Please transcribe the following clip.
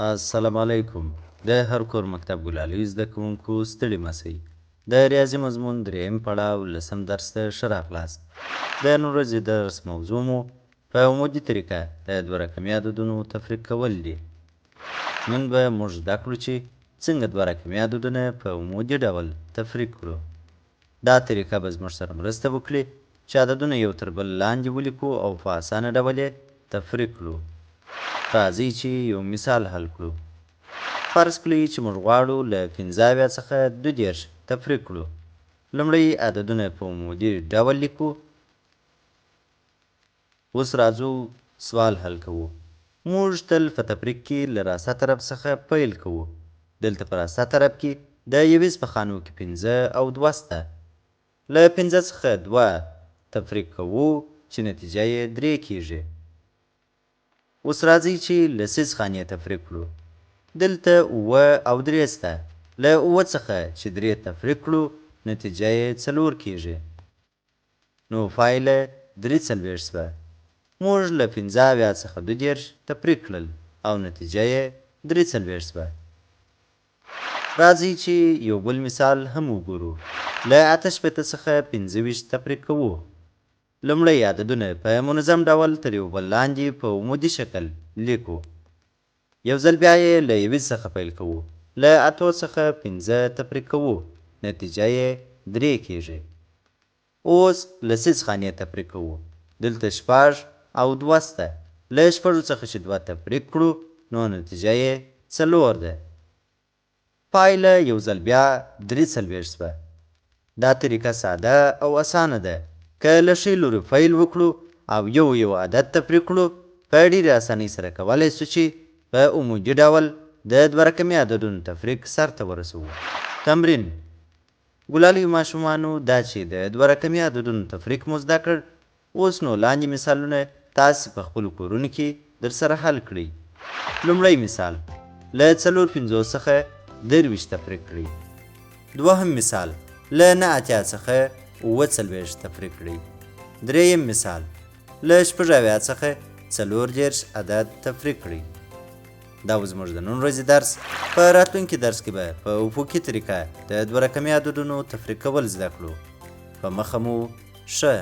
السلام علیکم د هر کور مکتب ګلالیو زده کوونکو ستړي مه سئ. د ریاضي مضمون دریم پړاو لسم درس ته ښه راغلاست. د نن ورځې درس موضوع مو په عمودي طریقه د دوه رقمي عددونو تفریق کول دي. نن به موږ زده کړو چې څنګه دوه رقمي عددونه په عمودي ډول تفریق کړو. دا طریقه به زموږ سره مرسته وکړي چې عددونه یو تر بل لاندې ولیکو او په اسانه ډول یې تفریق کړو. راځئ چې یو مثال حل کړو. فرض کړئ چې موږ غواړو له 75 څخه 32 تفریق کړو. لومړی عددونه په عمودي ډول لیکو. اوس راځو سوال حل کوو. موږ تل په تفریق کې له راسته طرف څخه پیل کوو. دلته په راسته طرف کې د یویز په خانو کې 5 او 2 سته. له 5 څخه 2 تفریق کوو چې نتیجه یې 3 کیږي. اوس راځئ چې لسیز خانې تفریق کړو. دلته 7 او 3 سته. له 7 څخه چې 3 تفریق کړو نتیجه یې 4 کیږي. نو پایله 43 شوه. موږ له 75 څخه 32 تفریق کړل او نتیجه یې 43 شوه. راځئ چې یو بل مثال هم وګورو. له 68 څخه 25 تفریق کوو. لومړی عددونه په منظم ډول تر یو بل لاندې په عمودي شکل لیکو. یو ځل بیا یې له یویز څخه پیل کوو. له 8 څخه 5 تفریق کوو، نتیجه یې 3 کیږي. اوس لسیز خانې تفریق کوو. دلته 6 او 2 سته. له 6 څخه چې 2 تفریق کړو نو نتیجه یې 4 ده. پایله یو ځل بیا 43 شوه. دا طریقه ساده او اسانه ده. که له ښي لوري پیل وکړو او یو یو عدد تفریق کړو، په ډېرې اسانۍ سره کولی شو چې په عمودي ډول د دوه رقمي عددونو تفریق سرته ورسوو. تمرین: ګلالیو ماشومانو، دا چې د دوه رقمي عددونو تفریق مو زده کړ، اوس نو لاندې مثالونه تاسې په خپلو کورونو کې درسره حل کړئ. لومړی مثال: له 54 څخه 23 تفریق کړئ. دوهم مثال: له 89 څخه 47 تفریق کړئ. درېیم مثال: له 76 څخه 34 عدد تفریق کړئ. دا و زموږ د نن ورځې درس. په راتلونکي درس کې به په افقي طریقه د دوه رقمي عددونو تفریق کول زده کړو. په مخه مو ښه.